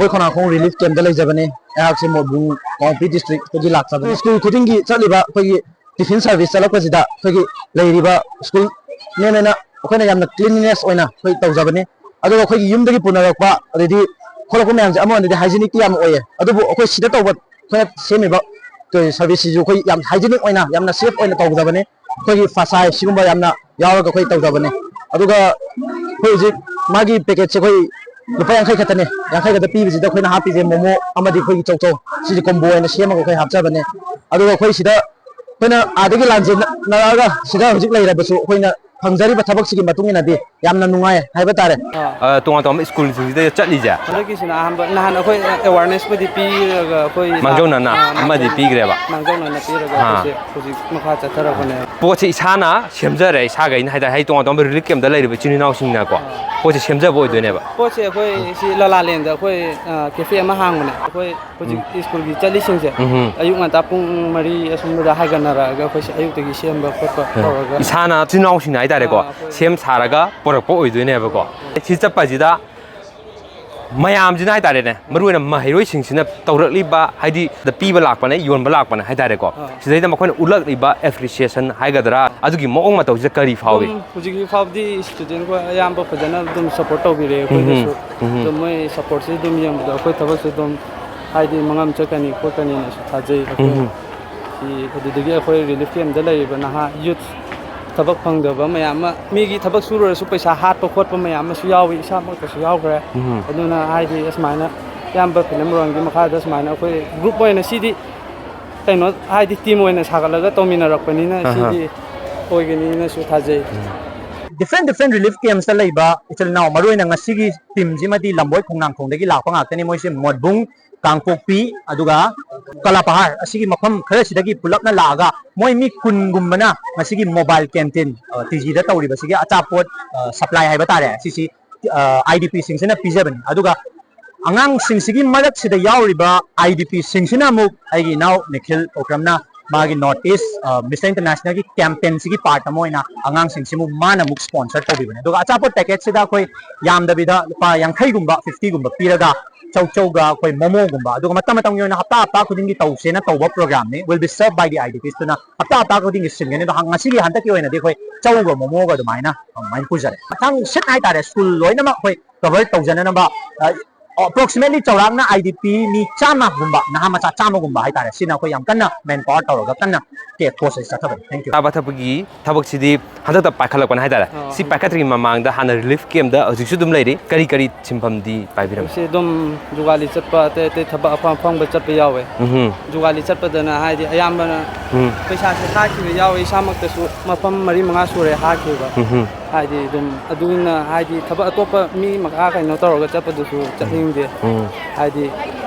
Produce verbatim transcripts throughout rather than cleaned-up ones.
ꯕꯣꯏ ꯈꯣꯡꯅꯥꯡꯈꯣꯡ relief ꯀꯦꯝꯞꯇ ꯂꯩꯖꯕꯅꯦ꯫ ꯑꯩꯍꯥꯛꯁꯦ ꯃꯣꯠꯕꯨꯡ ꯀꯥꯡꯄꯣꯛꯄꯤ ꯗꯤꯁꯇ꯭ꯔꯤꯛꯇꯒꯤ ꯂꯥꯛꯆꯕꯅꯦ꯫ School ꯈꯨꯗꯤꯡꯒꯤ ꯆꯠꯂꯤꯕ ꯑꯩꯈꯣꯏꯒꯤ ꯇꯤꯐꯤꯟ ꯁꯥꯔꯚꯤꯁ ꯆꯠꯂꯛꯄꯁꯤꯗ ꯑꯩꯈꯣꯏꯒꯤ ꯂꯩꯔꯤꯕ ꯁ꯭ꯀꯨꯜ ꯃꯦꯟ ꯑꯣꯏꯅ ꯑꯩꯈꯣꯏꯅ ꯌꯥꯝꯅ ꯀ꯭ꯂꯤꯟꯂꯤꯅꯦꯁ ꯑꯣꯏꯅ ꯑꯩꯈꯣꯏ ꯇꯧꯖꯕꯅꯦ꯫ ꯑꯗꯨꯒ ꯑꯩꯈꯣꯏꯒꯤ ꯌꯨꯝꯗꯒꯤ ꯄꯨꯅꯔꯛꯄ ꯑꯗꯩꯗꯤ ꯊꯣꯛꯂꯛꯄ ꯃꯌꯥꯝꯁꯦ ꯑꯃꯔꯣꯝꯗꯗꯤ ꯍꯥꯏꯖꯤꯅꯤꯛꯇꯤ ꯌꯥꯝ ꯑꯣꯏꯌꯦ, ꯑꯗꯨꯕꯨ ꯑꯩꯈꯣꯏ ꯁꯤꯗ ꯇꯧꯕ ꯑꯩꯈꯣꯏꯅ ꯁꯦꯝꯃꯤꯕ ꯁꯔꯚꯤꯁꯁꯤꯁꯨ ꯑꯩꯈꯣꯏ ꯌꯥꯝ ꯍꯥꯏꯖꯤꯅꯤꯛ ꯑꯣꯏꯅ ꯌꯥꯝꯅ ꯁꯦꯐ ꯑꯣꯏꯅ ꯇꯧꯖꯕꯅꯦ꯫ ꯑꯩꯈꯣꯏꯒꯤ ꯐꯁꯥꯏ ꯁꯤꯒꯨꯝꯕ ꯌꯥꯝꯅ ꯌꯥꯎꯔꯒ ꯑꯩꯈꯣꯏ ꯇꯧꯖꯕꯅꯦ꯫ ꯑꯗꯨꯒ ꯑꯩꯈꯣꯏ ꯍꯧꯖꯤꯛ ꯃꯥꯒꯤ ꯄꯦꯀꯦꯠꯁꯦ ꯑꯩꯈꯣꯏ ꯂꯨꯄꯥ ꯌꯥꯡꯈꯩ ꯈꯛꯇꯅꯦ꯫ ꯌꯥꯡꯈꯩ ꯈꯛꯇ ꯄꯤꯕꯁꯤꯗ ꯑꯩꯈꯣꯏꯅ ꯍꯥꯞꯄꯤꯁꯦ ꯃꯣꯃꯣ ꯑꯃꯗꯤ ꯑꯩꯈꯣꯏꯒꯤ ꯆꯧꯆꯧ, ꯁꯤꯁꯦ ꯀꯣꯝꯕꯣ ꯑꯣꯏꯅ ꯁꯦꯝꯃꯒ ꯑꯩꯈꯣꯏ ꯍꯥꯞꯆꯕꯅꯦ꯫ ꯑꯗꯨꯒ ꯑꯩꯈꯣꯏ ꯁꯤꯗ ꯑꯩꯈꯣꯏꯅ ꯑꯥꯗꯒꯤ ꯂꯥꯟꯖꯦꯟꯅꯔꯛꯑꯒ ꯁꯤꯗ ꯍꯧꯖꯤꯛ ꯂꯩꯔꯕꯁꯨ ꯑꯩꯈꯣꯏꯅ ꯐꯪꯖꯔꯤꯕ ꯊꯕꯛꯁꯤꯒꯤ ꯃꯇꯨꯡ ꯏꯟꯅꯗꯤ ꯌꯥꯝꯅ ꯅꯨꯡꯉꯥꯏ ꯍꯥꯏꯕ ꯇꯥꯔꯦ꯫ ꯑ, ꯇꯣꯉꯥꯟ ꯇꯣꯉꯥꯟꯕ ꯁ꯭ꯀꯨꯜꯁꯤꯡꯁꯤꯗ ꯆꯠꯂꯤꯁꯦ? ꯍꯟꯗꯛꯀꯤꯁꯤꯅ ꯑꯍꯥꯟꯕ, ꯅꯍꯥꯟ ꯑꯩꯈꯣꯏ ꯑꯦꯋꯥꯔꯅꯦꯁꯄꯨꯗꯤ ꯄꯤꯔꯒ ꯑꯩꯈꯣꯏ ꯃꯥꯡꯖꯧꯅꯅ ꯑ, ꯑꯃꯗꯤ ꯃꯥꯡꯖꯧꯅ-, ꯄꯤꯈ꯭ꯔꯦꯕ? ꯃꯥꯡꯖꯧꯅꯅ ꯄꯤꯔꯒ ꯑꯥ꯫ ꯑꯩꯈꯣꯏꯁꯦ ꯍꯧꯖꯤꯛ ꯃꯈꯥ ꯆꯠꯊꯔꯛꯄꯅꯦ꯫ ꯄꯣꯠꯁꯦ ꯏꯁꯥꯅ ꯁꯦꯝꯖꯔꯦ, ꯏꯁꯥꯒꯩꯅ ꯍꯥꯏꯇꯥꯔꯦ, ꯍꯥꯏꯗꯤ ꯇꯣꯉꯥꯟ ꯇꯣꯉꯥꯟꯕ ꯔꯤꯂꯤꯐ ꯀꯦꯝꯞꯇ ꯂꯩꯔꯤꯕ ꯏꯆꯤꯟ ꯏꯅꯥꯎꯁꯤꯡꯅꯀꯣ, ꯑꯥ꯫ ꯄꯣꯠꯁꯦ ꯁꯦꯝꯖꯕ ꯑꯣꯏꯗꯣꯏꯅꯦꯕ꯫ ꯄꯣꯠꯁꯦ ꯑꯩꯈꯣꯏ ꯁꯤ ꯂꯂꯥꯂꯦꯟꯗ ꯑꯩꯈꯣꯏ, ꯑ, ꯀꯦꯐꯦ ꯑꯃ ꯍꯥꯡꯕꯅꯦ꯫ ꯑꯩꯈꯣꯏ ꯍꯧꯖꯤꯛ ꯎꯝ꯫ ꯁ꯭ꯀꯨꯜꯒꯤ ꯆꯠꯂꯤꯁꯤꯡꯁꯦ ꯎꯝ ꯍꯝ꯫ ꯑꯌꯨꯛ ꯉꯟꯇꯥ ꯄꯨꯡ ꯃꯔꯤ ꯑꯁꯨꯝꯕꯗ ꯍꯥꯏꯒꯠꯅꯔꯛꯑꯒ ꯑꯩꯈꯣꯏꯁꯦ ꯑꯌꯨꯛꯇꯒꯤ ꯁꯦꯝꯕ ꯈꯣꯠꯄ ꯎꯝ꯫ ꯇꯧꯔꯒ ꯏꯁꯥꯅ ꯏꯆꯤꯟ ꯏꯅꯥꯎꯁꯤꯡꯅ ꯍꯥꯏꯇꯥꯔꯦꯀꯣ, ꯑꯥ, ꯑꯩꯈꯣꯏ ꯁꯦꯝ ꯁꯥꯔꯒ ꯄꯨꯔꯛꯄ ꯑꯣꯏꯗꯣꯏꯅꯦꯕꯀꯣ꯫ ꯁꯤ ꯆꯠꯄꯁꯤꯗ ꯃꯌꯥꯝꯁꯤꯅ ꯍꯥꯏꯇꯥꯔꯦꯅꯦ, ꯃꯔꯨ ꯑꯣꯏꯅ ꯃꯍꯩꯔꯣꯏꯁꯤꯡꯁꯤꯅ ꯇꯧꯔꯛꯂꯤꯕ, ꯍꯥꯏꯗꯤ ꯄꯤꯕ ꯂꯥꯛꯄꯅꯦ, ꯌꯣꯟꯕ ꯂꯥꯛꯄꯅꯦ ꯍꯥꯏꯇꯥꯔꯦꯀꯣ꯫ ꯑꯥ꯫ ꯁꯤꯗꯩꯗ ꯃꯈꯣꯏꯅ ꯎꯠꯂꯛꯂꯤꯕ ꯑꯦꯄ꯭ꯔꯤꯁꯤꯌꯦꯁꯟ ꯍꯥꯏꯒꯗ꯭ꯔꯥ, ꯑꯗꯨꯒꯤ ꯃꯑꯣꯡ ꯃꯇꯧꯁꯤꯗ ꯀꯔꯤ ꯐꯥꯎꯏ? ꯑꯗꯨꯝ ꯍꯧꯖꯤꯛꯀꯤ ꯐꯥꯎꯗꯤ ꯁ꯭ꯇꯨꯗꯦꯟꯈꯣꯏ ꯑꯌꯥꯝꯕ ꯐꯖꯅ ꯑꯗꯨꯝ ꯁꯞꯄꯣꯔꯠ ꯇꯧꯕꯤꯔꯛꯑꯦ ꯎꯝ ꯍꯝ, ꯑꯩꯈꯣꯏꯗꯁꯨ꯫ ꯎꯝ ꯍꯝ꯫ ꯑꯗꯣ ꯃꯣꯏ ꯁꯞꯄꯣꯔꯠꯁꯦ ꯑꯗꯨꯝ ꯌꯦꯡꯕꯗ ꯑꯩꯈꯣꯏ ꯊꯕꯛꯁꯦ ꯑꯗꯨꯝ ꯍꯥꯏꯗꯤ ꯃꯉꯥꯝ ꯆꯠꯀꯅꯤ ꯈꯣꯠꯀꯅꯤꯅꯁꯨ ꯊꯥꯖꯩ ꯑꯩꯈꯣꯏ꯫ ꯎꯝ ꯍꯝ꯫ ꯁꯤ ꯑꯗꯨꯗꯒꯤ ꯑꯩꯈꯣꯏ ꯔꯤꯂꯤꯐ ꯀꯦꯝꯞꯇ ꯂꯩꯔꯤꯕ ꯅꯍꯥ ꯌꯨꯠ ꯊꯕꯛ ꯐꯪꯗꯕ ꯃꯌꯥꯝ ꯑꯃ, ꯃꯤꯒꯤ ꯊꯕꯛ ꯁꯨꯔꯨꯔꯁꯨ ꯄꯩꯁꯥ ꯍꯥꯠꯄ ꯈꯣꯠꯄ ꯃꯌꯥꯝ ꯑꯃꯁꯨ ꯌꯥꯎꯏ, ꯏꯁꯥꯃꯛꯇꯁꯨ ꯌꯥꯎꯈ꯭ꯔꯦ꯫ ꯎꯝ꯫ ꯑꯗꯨꯅ ꯍꯥꯏꯗꯤ ꯑꯁꯨꯃꯥꯏꯅ ꯏꯌꯥꯝꯕ ꯐꯤꯂꯝ ꯔꯣꯟꯒꯤ ꯃꯈꯥꯗ ꯁꯨꯃꯥꯏꯅ ꯑꯩꯈꯣꯏ ꯒ꯭ꯔꯨꯞ ꯑꯣꯏꯅ ꯁꯤꯗꯤ ꯀꯩꯅꯣ ꯍꯥꯏꯗꯤ ꯇꯤꯝ ꯑꯣꯏꯅ ꯁꯥꯒꯠꯂꯒ ꯇꯧꯃꯤꯟꯅꯔꯛꯄꯅꯤꯅ ꯑꯍꯥ꯫ ꯁꯤꯗꯤ ꯑꯣꯏꯒꯅꯤꯅꯁꯨ ꯊꯥꯖꯩ꯫ Different different relief camps ꯇ ꯂꯩꯕ ꯏꯆꯤꯜ ꯏꯅꯥꯎ, ꯃꯔꯨꯑꯣꯏꯅ ꯉꯁꯤꯒꯤ ꯇꯤꯝꯁꯤꯃꯗꯤ ꯂꯝꯕꯣꯏ ꯈꯣꯡꯅꯥꯡꯈꯣꯡꯗꯒꯤ ꯂꯥꯛꯄ ꯉꯥꯛꯇꯅꯤ꯫ ꯃꯣꯏꯁꯦ ꯃꯣꯠꯕꯨꯡ, ꯀꯥꯡꯄꯣꯛꯄꯤ, ꯑꯗꯨꯒ ꯀꯂꯥꯄꯍꯥꯔ ꯑꯁꯤꯒꯤ ꯃꯐꯝ ꯈꯔꯁꯤꯗꯒꯤ ꯄꯨꯂꯞꯅ ꯂꯥꯛꯑꯒ ꯃꯣꯏ ꯃꯤ ꯀꯨꯟꯒꯨꯝꯕꯅ ꯉꯁꯤꯒꯤ ꯃꯣꯕꯥꯏꯜ ꯀꯦꯟꯇꯤꯟ, ꯑ, ꯇꯤ ꯖꯤꯗ ꯇꯧꯔꯤꯕꯁꯤꯒꯤ ꯑꯆꯥꯄꯣꯠ, ꯑ, ꯁꯄ꯭ꯂꯥꯏ ꯍꯥꯏꯕ ꯇꯥꯔꯦ, ꯁꯤꯁꯤ, ꯑ, ꯑꯥꯏ ꯗꯤ ꯄꯤ ꯁꯤꯡꯁꯤꯅ ꯄꯤꯖꯕꯅꯤ꯫ ꯑꯗꯨꯒ ꯑꯉꯥꯡꯁꯤꯡꯁꯤꯒꯤ ꯃꯔꯛꯁꯤꯗ ꯌꯥꯎꯔꯤꯕ ꯑꯥꯏ ꯗꯤ ꯄꯤ ꯁꯤꯡꯁꯤꯅ ꯑꯃꯨꯛ ꯑꯩꯒꯤ ꯏꯅꯥꯎ ꯅꯤꯈꯤꯜ ꯀꯧꯀ꯭ꯔꯝꯅ ꯃꯥꯒꯤ North East, ꯑ, Mister International ꯒꯤ ꯀꯦꯝꯄꯦꯟꯁꯤꯒꯤ ꯄꯥꯔꯠ ꯑꯃ ꯑꯣꯏꯅ ꯑꯉꯥꯡꯁꯤꯡꯁꯤꯕꯨ ꯃꯥꯅ ꯑꯃꯨꯛ ꯁ꯭ꯄꯣꯟꯁꯔ ꯇꯧꯕꯤꯕꯅꯦ꯫ ꯑꯗꯨꯒ ꯑꯆꯥꯄꯣꯠ ꯄꯦꯀꯦꯠꯁꯤꯗ ꯑꯩꯈꯣꯏ ꯌꯥꯝꯗꯕꯤꯗ ꯂꯨꯄꯥ ꯌꯥꯡꯈꯩꯒꯨꯝꯕ, ꯐꯤꯐꯇꯤꯒꯨꯝꯕ ꯄꯤꯔꯒ ꯆꯧꯆꯧꯒ ꯑꯩꯈꯣꯏ ꯃꯣꯃꯣꯒꯨꯝꯕ, ꯑꯗꯨꯒ ꯃꯇꯝ ꯃꯇꯝꯒꯤ ꯑꯣꯏꯅ ꯍꯞꯇꯥ ꯍꯞꯇꯥ ꯈꯨꯗꯤꯡꯒꯤ ꯇꯧꯁꯦꯅ ꯇꯧꯕ ꯄ꯭ꯔꯣꯒ꯭ꯔꯥꯝꯅꯤ, will be served by the IDPs ꯇꯨꯅ ꯍꯞꯇꯥ ꯍꯞꯇꯥ ꯈꯨꯗꯤꯡꯒꯤ ꯁꯤꯟꯒꯅꯤ꯫ ꯑꯗꯣ ꯉꯁꯤꯒꯤ ꯍꯟꯗꯛꯀꯤ ꯑꯣꯏꯅꯗꯤ ꯑꯩꯈꯣꯏ ꯆꯧꯒ ꯃꯣꯃꯣꯒ ꯑꯗꯨꯃꯥꯏꯅ ꯑꯗꯨꯃꯥꯏꯅ ꯄꯨꯖꯔꯦ꯫ ꯃꯊꯪ ꯁꯤꯠ ꯍꯥꯏꯇꯥꯔꯦ, ꯁ꯭ꯀꯨꯜ ꯂꯣꯏꯅꯃꯛ ꯑꯩꯈꯣꯏ ꯀꯚꯔ ꯇꯧꯖꯅꯅꯕ, ꯑ, ꯑꯦꯄ꯭ꯔꯣꯛꯁꯤꯃꯦꯠꯂꯤ ꯆꯥꯎꯔꯥꯛꯅ IDP ꯃꯤ ꯆꯥꯝꯃꯒꯨꯝꯕ, ꯅꯍꯥ ꯃꯆꯥ ꯆꯥꯝꯃꯒꯨꯝꯕ ꯍꯥꯏꯇꯥꯔꯦ, ꯁꯤꯅ ꯑꯩꯈꯣꯏ ꯌꯥꯝ ꯀꯟꯅ ꯃꯦꯟ ꯄꯥꯋꯔ ꯇꯧꯔꯒ ꯀꯟꯅ ꯇꯦꯛ ꯄꯣꯁ ꯑꯁꯤ ꯆꯠꯊꯕꯅꯤ꯫ Thank you꯫ ꯆꯥꯕ ꯊꯛꯄꯒꯤ ꯊꯕꯛꯁꯤꯗꯤ ꯍꯟꯗꯛꯇ ꯄꯥꯏꯈꯠꯂꯛꯄꯅ ꯍꯥꯏꯇꯥꯔꯦ꯫ ꯑꯣ, ꯁꯤ ꯍꯟꯗꯛ ꯄꯥꯏꯈꯠꯇ꯭ꯔꯤꯉꯩ ꯃꯃꯥꯡꯗ ꯍꯥꯟꯅ ꯔꯤꯂꯤꯐ ꯀꯦꯝꯞꯇ ꯍꯧꯖꯤꯛꯁꯨ ꯑꯗꯨꯝ ꯂꯩꯔꯤ꯫ ꯀꯔꯤ ꯀꯔꯤ ꯁꯤꯟꯐꯝꯗꯤ ꯄꯥꯏꯕꯤꯔꯝꯃꯤ? ꯑꯩꯁꯦ ꯑꯗꯨꯝ ꯖꯨꯒꯥꯂꯤ ꯆꯠꯄ, ꯑꯇꯩ ꯑꯇꯩ ꯊꯕꯛ ꯑꯐꯪ ꯑꯐꯪꯕ ꯆꯠꯄ ꯌꯥꯎꯋꯦ꯫ ꯎꯝꯍꯨꯝ꯫ ꯖꯨꯒꯥꯂꯤ ꯆꯠꯄꯗꯅ ꯍꯥꯏꯗꯤ ꯑꯌꯥꯝꯕꯅ ꯎꯝ꯫ ꯄꯩꯁꯥꯁꯦ ꯍꯥꯠꯈꯤꯕ ꯌꯥꯎꯋꯦ꯫ ꯏꯁꯥꯃꯛꯇꯁꯨ ꯃꯐꯝ ꯃꯔꯤ ꯃꯉꯥ ꯁꯨꯔꯦ ꯍꯥꯠꯈꯤꯕ꯫ ꯎꯝꯍꯨꯝ꯫ ꯍꯥꯏꯗꯤ ꯑꯗꯨꯝ ꯑꯗꯨꯅ ꯍꯥꯏꯗꯤ ꯊꯕꯛ ꯑꯇꯣꯞꯄ ꯃꯤ ꯃꯈꯥ ꯀꯩꯅꯣ ꯇꯧꯔꯒ ꯆꯠꯄꯗꯨꯁꯨ ꯆꯠꯅꯤꯡꯗꯦ꯫ ꯎꯝ꯫ ꯍꯥꯏꯗꯤ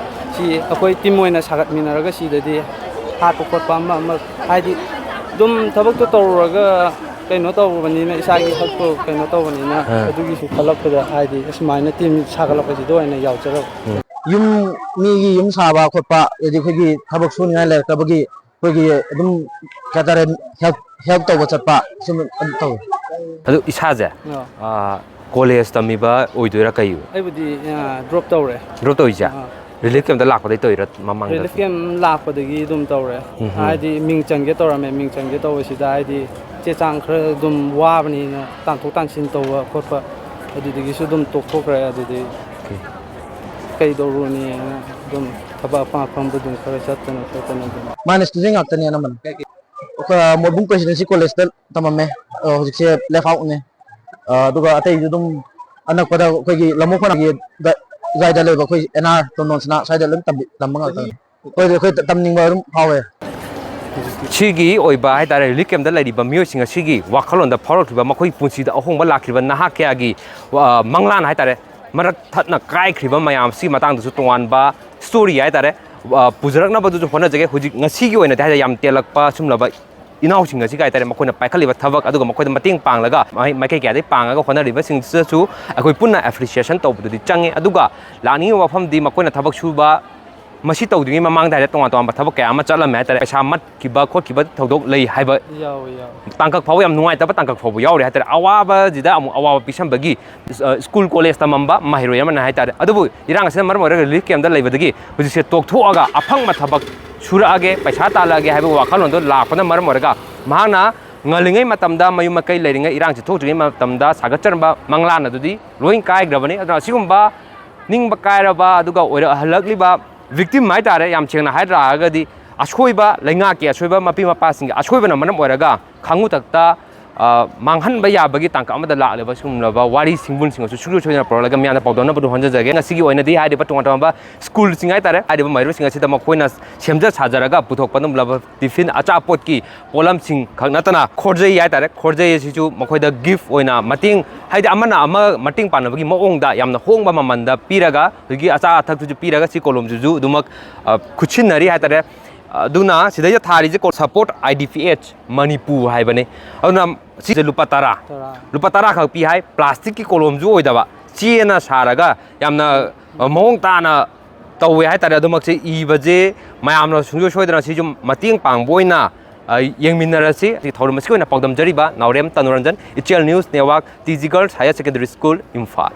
ꯁꯤ ꯑꯩꯈꯣꯏ ꯇꯤꯝ ꯑꯣꯏꯅ ꯁꯥꯒꯠꯃꯤꯟꯅꯔꯒ ꯁꯤꯗꯗꯤ ꯍꯥꯠꯄ ꯈꯣꯠꯄ ꯑꯃ ꯑꯃ ꯍꯥꯏꯗꯤ ꯑꯗꯨꯝ ꯊꯕꯛꯇꯣ ꯇꯧꯔꯨꯔꯒ ꯀꯩꯅꯣ ꯇꯧꯔꯨꯕꯅꯤꯅ, ꯏꯁꯥꯒꯤ ꯁꯛꯇꯣ ꯀꯩꯅꯣ ꯇꯧꯕꯅꯤꯅ, ꯑꯥ꯫ ꯑꯗꯨꯒꯤꯁꯨ ꯈꯜꯂꯛꯄꯗ ꯍꯥꯏꯗꯤ ꯁꯨꯃꯥꯏꯅ ꯇꯤꯝ ꯁꯥꯒꯠꯂꯛꯄꯁꯤꯗ ꯑꯣꯏꯅ ꯌꯥꯎꯖꯔꯕ꯫ ꯎꯝ꯫ ꯌꯨꯝ, ꯃꯤꯒꯤ ꯌꯨꯝ ꯁꯥꯕ ꯈꯣꯠꯄ, ꯑꯗꯩꯗꯤ ꯑꯩꯈꯣꯏꯒꯤ ꯊꯕꯛ ꯁꯨꯅꯤꯡꯉꯥꯏ ꯂꯩꯔꯛꯇꯕꯒꯤ ꯑꯩꯈꯣꯏꯒꯤ ꯑꯗꯨꯝ ꯀꯩ ꯍꯥꯏꯇꯥꯔꯦ, ꯍꯦꯜꯞ, ꯍꯦꯜꯞ ꯇꯧꯕ ꯆꯠꯄ ꯁꯨꯝ ꯑꯗꯨꯝ ꯇꯧꯋꯤ꯫ ꯑꯗꯨ ꯏꯁꯥꯁꯦ, ꯑꯥ꯫ ꯑꯥ, ꯀꯣꯂꯦꯖ ꯇꯝꯃꯤꯕ ꯑꯣꯏꯗꯣꯏꯔꯥ ꯀꯩ? ꯑꯩꯕꯨꯗꯤ, ꯑꯥ, ꯗ꯭ꯔꯣꯞ ꯇꯧꯔꯦ꯫ ꯗ꯭ꯔꯣꯞ ꯇꯧꯔꯤꯁꯦ? ꯑꯥ꯫ ꯔꯤꯂꯤꯐ ꯀꯦꯝꯞꯇ ꯂꯥꯛꯄꯗꯩ ꯇꯧꯔꯤꯔꯥ ꯃꯃꯥꯡꯗ? ꯔꯤꯂꯤꯐ ꯀꯦꯝꯞ ꯂꯥꯛꯄꯗꯒꯤ ꯑꯗꯨꯝ ꯇꯧꯔꯦ꯫ ꯎꯝ ꯍꯝ꯫ ꯍꯥꯏꯗꯤ ꯃꯤꯡ ꯆꯟꯒꯦ ꯇꯧꯔꯝꯃꯦ, ꯃꯤꯡ ꯆꯟꯒꯦ ꯇꯧꯕꯁꯤꯗ ꯍꯥꯏꯗꯤ ꯆꯦ ꯆꯥꯡ ꯈꯔ ꯑꯗꯨꯝ ꯋꯥꯕꯅꯤꯅ ꯇꯥꯟꯊꯣꯛ ꯇꯥꯟꯁꯤꯟ ꯇꯧꯕ ꯈꯣꯠꯄ ꯑꯗꯨꯗꯒꯤꯁꯨ ꯑꯗꯨꯝ ꯇꯣꯛꯊꯣꯛꯈ꯭ꯔꯦ꯫ ꯑꯗꯨꯗꯤ ꯑꯣꯀꯦ꯫ ꯀꯩꯗꯧꯔꯨꯅꯤ ꯍꯥꯏꯅ ꯑꯗꯨꯝ ꯊꯕꯛ ꯑꯐꯪ ꯑꯐꯪꯕ ꯑꯗꯨꯝ ꯈꯔ ꯆꯠꯇꯅ ꯈꯣꯠꯇꯅ ꯑꯗꯨꯝ꯫ ꯃꯥꯅ ꯁ꯭ꯇꯨꯗꯦꯟ ꯉꯥꯛꯇꯅꯦ ꯑꯅꯝꯕꯅ꯫ ꯑ, ꯃꯣꯏꯕꯨꯡ ꯄ꯭ꯔꯦꯁꯤꯗꯦꯟꯁꯤ ꯀꯣꯂꯦꯖꯇ ꯇꯝꯃꯝꯃꯦ꯫ ꯑ, ꯍꯧꯖꯤꯛꯁꯦ ꯂꯦꯐ ꯑꯥꯎꯠꯅꯦ꯫ ꯑ, ꯑꯗꯨꯒ ꯑꯇꯩꯁꯨ ꯑꯗꯨꯝ ꯑꯅꯛꯄꯗ ꯑꯩꯈꯣꯏꯒꯤ ꯂꯝꯃꯣꯡ ꯈꯣꯡꯅꯥꯡꯒꯤ ꯑꯗꯨꯋꯥꯏꯗ ꯂꯩꯕ ꯑꯩꯈꯣꯏ ꯑꯦꯟ ꯑꯥꯔ ꯇꯣꯟꯗꯣꯟꯁꯅꯥ ꯁ꯭ꯋꯥꯏꯗ ꯂꯣꯏ ꯇꯝꯕꯤ-, ꯇꯝꯕ ꯉꯥꯛꯇꯅꯤ꯫ ꯑꯩꯈꯣꯏ, ꯑꯩꯈꯣꯏ ꯇꯝꯅꯤꯡꯕ ꯑꯗꯨꯝ ꯐꯥꯎꯋꯦ꯫ ꯁꯤꯒꯤ ꯑꯣꯏꯕ ꯍꯥꯏꯇꯥꯔꯦ, ꯔꯤꯂꯤꯐ ꯀꯦꯝꯞꯇ ꯂꯩꯔꯤꯕ ꯃꯤꯑꯣꯏꯁꯤꯡ ꯑꯁꯤꯒꯤ ꯋꯥꯈꯜꯂꯣꯟꯗ ꯐꯥꯎꯔꯛꯈꯤꯕ, ꯃꯈꯣꯏꯒꯤ ꯄꯨꯟꯁꯤꯗ ꯑꯍꯣꯡꯕ ꯂꯥꯛꯈꯤꯕ ꯅꯍꯥꯛ ꯀꯌꯥꯒꯤ, ꯑ, ꯃꯪꯂꯥꯟ ꯍꯥꯏꯇꯥꯔꯦ, ꯃꯔꯛ ꯊꯠꯅ ꯀꯥꯏꯈ꯭ꯔꯤꯕ ꯃꯌꯥꯝ ꯑꯁꯤꯒꯤ ꯃꯇꯥꯡꯗꯁꯨ ꯇꯣꯉꯥꯟꯕ ꯁ꯭ꯇꯣꯔꯤ ꯍꯥꯏꯇꯥꯔꯦ, ꯑ, ꯄꯨꯖꯔꯛꯅꯕꯗꯨꯁꯨ ꯍꯣꯠꯅꯖꯒꯦ꯫ ꯍꯧꯖꯤꯛ ꯉꯁꯤꯒꯤ ꯑꯣꯏꯅꯗꯤ ꯍꯥꯏꯇꯥꯔꯦ, ꯌꯥꯝ ꯇꯦꯜꯂꯛꯄ ꯁꯨꯝꯂꯕ ꯏꯅꯥꯎꯁꯤꯡ ꯑꯁꯤꯒ ꯍꯥꯏꯇꯥꯔꯦ, ꯃꯈꯣꯏꯅ ꯄꯥꯏꯈꯠꯂꯤꯕ ꯊꯕꯛ, ꯑꯗꯨꯒ ꯃꯈꯣꯏꯗ ꯃꯇꯦꯡ ꯄꯥꯡꯂꯒ ꯃꯍꯩ ꯃꯥꯏꯀꯩ ꯀꯌꯥꯗꯒꯤ ꯄꯥꯡꯉꯒ ꯍꯣꯠꯅꯔꯤꯕꯁꯤꯡꯁꯤꯗꯁꯨ ꯑꯩꯈꯣꯏ ꯄꯨꯟꯅ ꯑꯦꯄ꯭ꯔꯤꯁꯤꯌꯦꯁꯟ ꯇꯧꯕꯗꯨꯗꯤ ꯆꯪꯉꯤ꯫ ꯑꯗꯨꯒ ꯂꯥꯛꯅꯤꯡꯉꯤꯕ ꯋꯥꯐꯝꯗꯤ ꯃꯈꯣꯏꯅ ꯊꯕꯛ ꯁꯨꯕ ꯃꯁꯤ ꯇꯧꯗ꯭ꯔꯤꯉꯩ ꯃꯃꯥꯡꯗ ꯍꯥꯏꯔꯦ, ꯇꯣꯉꯥꯟ ꯇꯣꯉꯥꯟꯕ ꯊꯕꯛ ꯀꯌꯥ ꯑꯃ ꯆꯠꯂꯝꯃꯦ ꯍꯥꯏꯇꯥꯔꯦ꯫ ꯄꯩꯁꯥ ꯃꯠꯈꯤꯕ ꯈꯣꯠꯈꯤꯕ ꯊꯧꯗꯣꯛ ꯂꯩ ꯍꯥꯏꯕ, ꯌꯥꯎꯋꯦ ꯌꯥꯎꯋꯦ ꯇꯥꯡꯀꯛ ꯐꯥꯎꯕ ꯌꯥꯝ ꯅꯨꯡꯉꯥꯏꯇꯕ ꯇꯥꯡꯀꯛ ꯐꯥꯎꯕ ꯌꯥꯎꯔꯦ ꯍꯥꯏꯇꯥꯔꯦ꯫ ꯑꯋꯥꯕꯁꯤꯗ ꯑꯃꯨꯛ ꯑꯋꯥꯕ ꯄꯤꯁꯟꯕꯒꯤ, ꯑ, ꯁ꯭ꯀꯨꯜ ꯀꯣꯂꯦꯖ ꯇꯝꯃꯝꯕ ꯃꯍꯩꯔꯣꯏ ꯑꯃꯅ ꯍꯥꯏꯇꯥꯔꯦ꯫ ꯑꯗꯨꯕꯨ ꯏꯔꯥꯡ ꯑꯁꯤꯅ ꯃꯔꯝ ꯑꯣꯏꯔꯒ ꯔꯤꯂꯤꯐ ꯀꯦꯝꯞꯇ ꯂꯩꯕꯗꯒꯤ ꯍꯧꯖꯤꯛꯁꯦ ꯇꯣꯛꯊꯣꯛꯑꯒ ꯑꯐꯪꯕ ꯊꯕꯛ ꯁꯨꯔꯛꯑꯒꯦ, ꯄꯩꯁꯥ ꯇꯥꯜꯂꯛꯑꯒꯦ ꯍꯥꯏꯕ ꯋꯥꯈꯜꯂꯣꯟꯗꯣ ꯂꯥꯛꯄꯅ ꯃꯔꯝ ꯑꯣꯏꯔꯒ ꯃꯍꯥꯛꯅ ꯉꯜꯂꯤꯉꯩ ꯃꯇꯝꯗ, ꯃꯌꯨꯝ ꯃꯀꯩ ꯂꯩꯔꯤꯉꯩ, ꯏꯔꯥꯡꯁꯤ ꯊꯣꯛꯇ꯭ꯔꯤꯉꯩ ꯃꯇꯝꯗ ꯁꯥꯒꯠꯆꯔꯝꯕ ꯃꯪꯂꯥꯟ ꯑꯗꯨꯗꯤ ꯂꯣꯏ ꯀꯥꯏꯈ꯭ꯔꯕꯅꯤ꯫ ꯑꯗꯨꯅ ꯑꯁꯤꯒꯨꯝꯕ ꯅꯤꯡꯕ ꯀꯥꯏꯔꯕ ꯑꯗꯨꯒ ꯑꯣꯏꯔꯛꯍꯜꯂꯛꯂꯤꯕ ꯚꯤꯛꯇꯤꯝ ꯍꯥꯏꯇꯥꯔꯦ, ꯌꯥꯝ ꯁꯦꯡꯅ ꯍꯥꯏꯔꯛꯑꯒꯗꯤ ꯑꯁꯣꯏꯕ, ꯂꯩꯉꯥꯛꯀꯤ ꯑꯁꯣꯏꯕ, ꯃꯄꯤ ꯃꯄꯥꯁꯤꯡꯒꯤ ꯑꯁꯣꯏꯕꯅ ꯃꯔꯝ ꯑꯣꯏꯔꯒ ꯈꯥꯡꯉꯨ ꯊꯛꯇ, ꯑ, ꯃꯥꯡꯍꯟꯕ ꯌꯥꯕꯒꯤ ꯇꯥꯡꯀꯛ ꯑꯃꯗ ꯂꯥꯛꯂꯤꯕ ꯁꯤꯒꯨꯝꯂꯕ ꯋꯥꯔꯤ ꯁꯤꯡꯕꯨꯜꯁꯤꯡ ꯑꯁꯨ ꯁꯨꯡꯁꯣꯏ ꯁꯣꯏꯗꯅ ꯄꯨꯔꯛꯂꯒ ꯃꯤꯌꯥꯝꯗ ꯄꯥꯎꯗꯝꯅꯕꯗꯨ ꯍꯣꯠꯅꯖꯒꯦ꯫ ꯉꯁꯤꯒꯤ ꯑꯣꯏꯅꯗꯤ ꯍꯥꯏꯔꯤꯕ ꯇꯣꯉꯥꯟ ꯇꯣꯉꯥꯟꯕ ꯁ꯭ꯀꯨꯜꯁꯤꯡ ꯍꯥꯏꯇꯥꯔꯦ, ꯍꯥꯏꯔꯤꯕ ꯃꯍꯩꯔꯣꯏꯁꯤꯡ ꯑꯁꯤꯗ ꯃꯈꯣꯏꯅ ꯁꯦꯝꯖ ꯁꯥꯖꯔꯒ ꯄꯨꯊꯣꯛꯄ ꯑꯗꯨꯒꯨꯝꯂꯕ ꯇꯤꯐꯤꯟ ꯑꯆꯥꯄꯣꯠꯀꯤ ꯄꯣꯠꯂꯝꯁꯤꯡ ꯈꯛ ꯅꯠꯇꯅ ꯈꯣꯔꯖꯩ ꯍꯥꯏꯇꯥꯔꯦ, ꯈꯣꯔꯖꯩ ꯑꯁꯤꯁꯨ ꯃꯈꯣꯏꯗ ꯒꯤꯐ ꯑꯣꯏꯅ ꯃꯇꯦꯡ, ꯍꯥꯏꯗꯤ ꯑꯃꯅ ꯑꯃ ꯃꯇꯦꯡ ꯄꯥꯡꯅꯕꯒꯤ ꯃꯑꯣꯡꯗ ꯌꯥꯝꯅ ꯍꯣꯡꯕ ꯃꯃꯜꯗ ꯄꯤꯔꯒ ꯍꯧꯖꯤꯛꯀꯤ ꯑꯆꯥ ꯑꯊꯛꯇꯨꯁꯨ ꯄꯤꯔꯒ ꯁꯤ ꯀꯣꯂꯣꯝꯁꯤꯁꯨ ꯑꯗꯨꯃꯛ, ꯑ, ꯈꯨꯠꯁꯤꯟꯅꯔꯤ ꯍꯥꯏꯇꯥꯔꯦ꯫ ꯑꯗꯨꯅ ꯁꯤꯗꯩꯗ ꯊꯥꯔꯤꯁꯦ ꯀꯣ-, Support I D P H Manipur ꯍꯥꯏꯕꯅꯤ꯫ ꯑꯗꯨꯅ ꯁꯤꯁꯦ ꯂꯨꯄꯥ ꯇꯔꯥ, ꯇꯔꯥ꯫ ꯂꯨꯄꯥ ꯇꯔꯥ ꯈꯛ ꯄꯤ ꯍꯥꯏ꯫ ꯄ꯭ꯂꯥꯁꯇꯤꯛꯀꯤ ꯀꯣꯂꯣꯝꯁꯨ ꯑꯣꯏꯗꯕ, ꯆꯦꯅ ꯁꯥꯔꯒ ꯌꯥꯝꯅ, ꯑ, ꯃꯑꯣꯡ ꯇꯥꯅ ꯇꯧꯋꯦ ꯍꯥꯏꯇꯥꯔꯦ꯫ ꯑꯗꯨꯃꯛꯁꯦ ꯏꯕꯁꯦ ꯃꯌꯥꯝꯅ ꯁꯨꯡꯁꯣꯏ ꯁꯣꯏꯗꯅ ꯁꯤꯁꯨ ꯃꯇꯦꯡ ꯄꯥꯡꯕ ꯑꯣꯏꯅ, ꯑ, ꯌꯦꯡꯃꯤꯟꯅꯔꯁꯤ꯫ ꯁꯤ ꯊꯧꯔꯝ ꯑꯁꯤꯒꯤ ꯑꯣꯏꯅ ꯄꯥꯎꯗꯝꯖꯔꯤꯕ ꯅꯥꯎꯔꯦꯝ ꯇꯅꯨꯔꯟꯖꯟ, ꯏꯆꯦꯜ News Network, T G Girls Higher Secondary School, Imphal.